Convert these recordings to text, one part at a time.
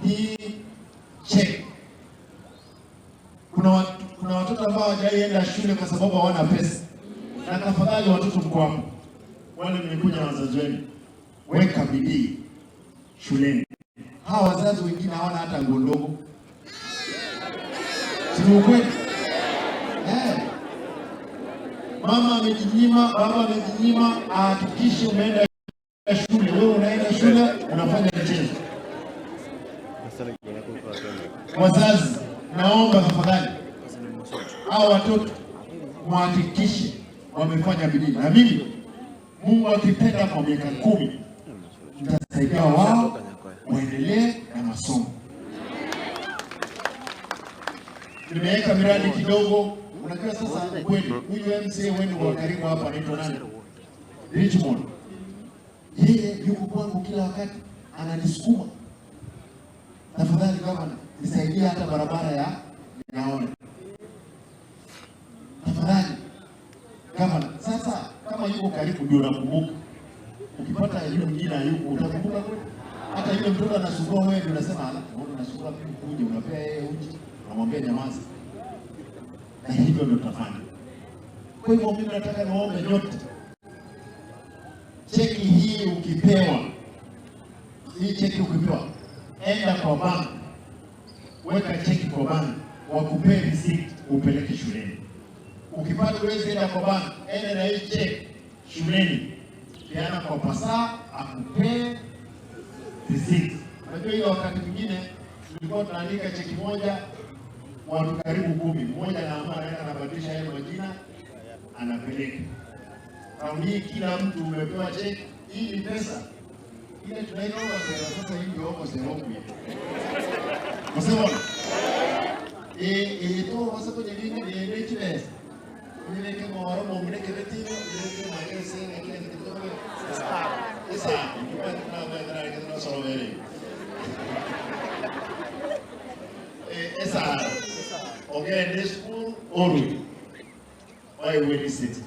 Hii check, kuna watoto ambao hawajaienda shule kwa sababu hawana pesa. Na tafadhali watoto mko hapo, wale mmekuja na wazazi wenu, weka bidii shuleni. Hawa wazazi wengine hawana hata nguo ndogo, si ni ukweli? Eh. Mama amejinyima, baba amejinyima, ahakikishe umeenda shule. Wewe unaenda shule unafanya mchezo. Wazazi, naomba tafadhali, hao watoto muhakikishe wamefanya bidii, na mimi Mungu akipenda, kwa miaka 10 nitasaidia wao waendelee na masomo. Nimeweka miradi kidogo. Unajua sasa, kweli huyu MCA wenu wa karibu hapa anaitwa nani? Richmond. Yeye yuko kwangu kila wakati ananisukuma, tafadhali gavana, nisaidie hata barabara ya Nyaone, tafadhali gavana. Sasa kama yuko karibu ndio nakumbuka. Ukipata yule mwingine hayuko, utakumbuka kweli? Hata yule mtoto anasumbua wewe, ndio unasema ala, mbona unasumbua mimi kuja, unapea yeye uji, unamwambia nyamaza. Na hivyo ndio tutafanya. Kwa hivyo mimi nataka niwaombe nyote, cheki hii ukipewa, hii cheki ukipewa, enda kwa bank, weka cheki kwa bank, wakupee receipt upeleke shuleni. Ukipata uwezi enda kwa bank, enda na hii cheki shuleni, peana kwa pasa akupee receipt. Unajua hiyo wakati mwingine tulikuwa tunaandika cheki moja watu karibu 10, mmoja anaamua anaenda anabadilisha yale majina anapeleka. Raundi hii kila mtu umepewa cheki, hii ni pesa ile tunaita sera. Sasa hii ndio sera Musibona eh to wasa kwenye lini ni ni chibesa nileke ngoro mo mleke betino nileke maese kile kitu kama esa nyuma na na na na solo vere esa ogende school oru why we sit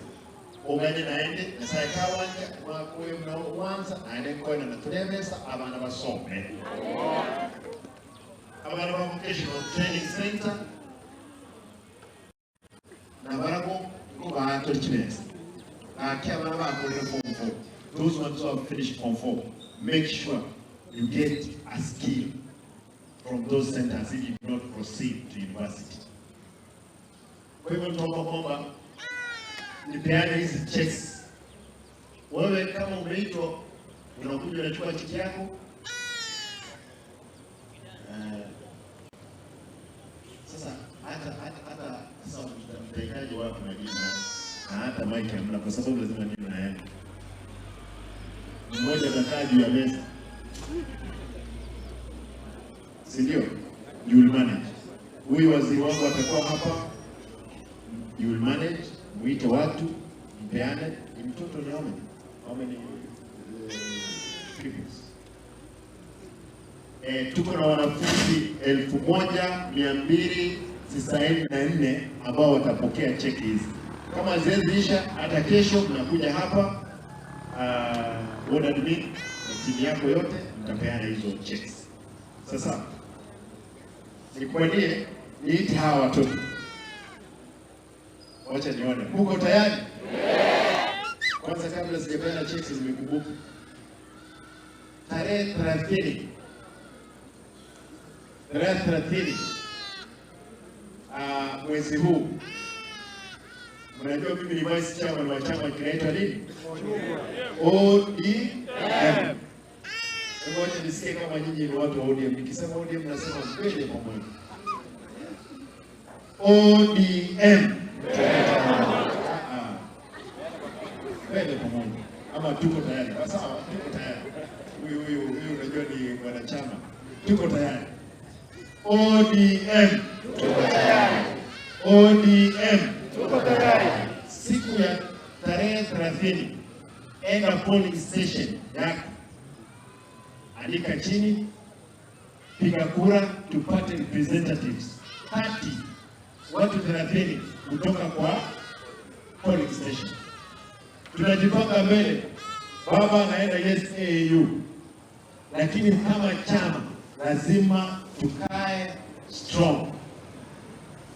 ogende naende nasaye kawanja mwakuwe mnaoanza naende koina na tulebesa abana basome abana ba vocational training center na barago ko ba chibesa na kia abana ba kolera form 4. Those ones who have finished form 4, make sure you get a skill from those centers if you do not proceed to university. Kwa hivyo tunaomba kwamba nipeane hizi checks. Wewe kama umeitwa unakuja unachukua cheki yako. Sasa hata sasa mtahitaji wapi majina na hata mic hamna, kwa sababu lazima niwe na yangu. Mmoja atakaa juu ya meza, si ndio? You will manage. Huyu waziri wangu atakuwa hapa, you will manage. Muite watu mpeane. Mtoto ni how many pupils? Tuko na wanafunzi 1294 ambao watapokea cheki hizi. Kama haziwezi hata kesho mnakuja hapa, ward admin na timu yako yote mtapeana hizo checks. Sasa nikuambie, niite hawa watoto. Wacha nione. Uko tayari? Yeah. Kwanza kabla sijapeana checks nimekumbuka. Tarehe 30. Tarehe 30 mwezi huu. Mnajua mimi ni vice chairman wa chama kinaitwa nini? ODM. Ngoja nisikie kama nyinyi ni watu wa ODM. Nikisema ODM nasema mbele pamoja. ODM. Mbele pamoja. Ama tuko tayari. Sawa, tuko tayari. Huyu unajua ni mwanachama. Tuko tayari. ODM. Tuko tayari. ODM. Tuko tayari. Siku ya tarehe 30, enda polling station yako, andika chini, piga kura, tupate representatives 30, watu 30 kutoka kwa polling station. Tunajipanga mbele, baba anaenda yes AU, lakini kama chama Lazima tukae strong.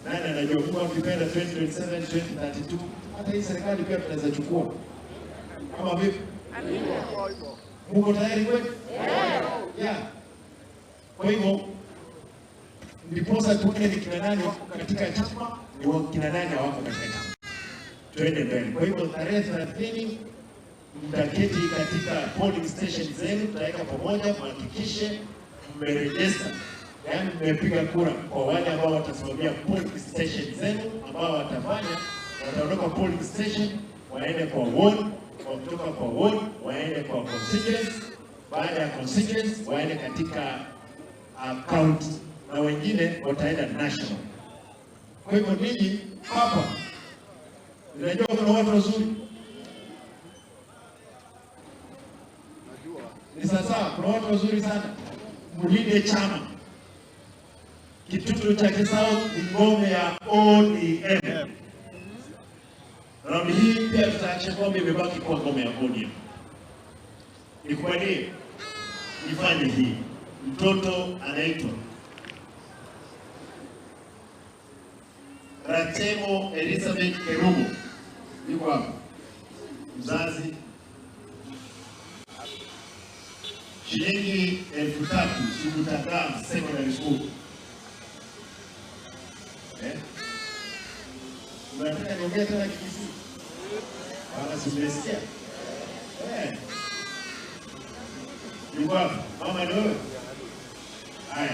Nani anajua, Mungu akipenda 2027, 2032 hata hii serikali pia tunaweza chukua. Kama vipi? Muko tayari kweli? Yeah. Kwa hivyo ndiposa tuone ni kina nani wako katika chama, ni kina nani hawako katika chama. Tuende mbele. Kwa hivyo tarehe 30 mtaketi katika polling station zenu, tutaweka pamoja, mhakikishe mmeregister, yaani mmepiga kura kwa wale ambao watasimamia polling station zenu, ambao watafanya wataondoka polling station waende kwa ward, wakitoka kwa ward waende kwa constituency, baada ya constituency waende katika county na wengine wataenda national. Kwa hivyo ninyi hapa, ninajua kuna watu wazuri, ni sasa, kuna watu wazuri sana, mlinde chama. Kitutu cha South ni ngome ya ODM. Raundi hii pia tutahakikisha kwamba imebaki kuwa ngome ya ODM. Nikubalie nifanye hii. Mtoto anaitwa Ratemo Elizabeth Kerubo, yuko hapa, mzazi, shilingi 3,000 Suguta Girls Secondary School. Unataka niongee tena Kikisii? Bana, si mmesikia? Yuko hapa mama, ni wewe?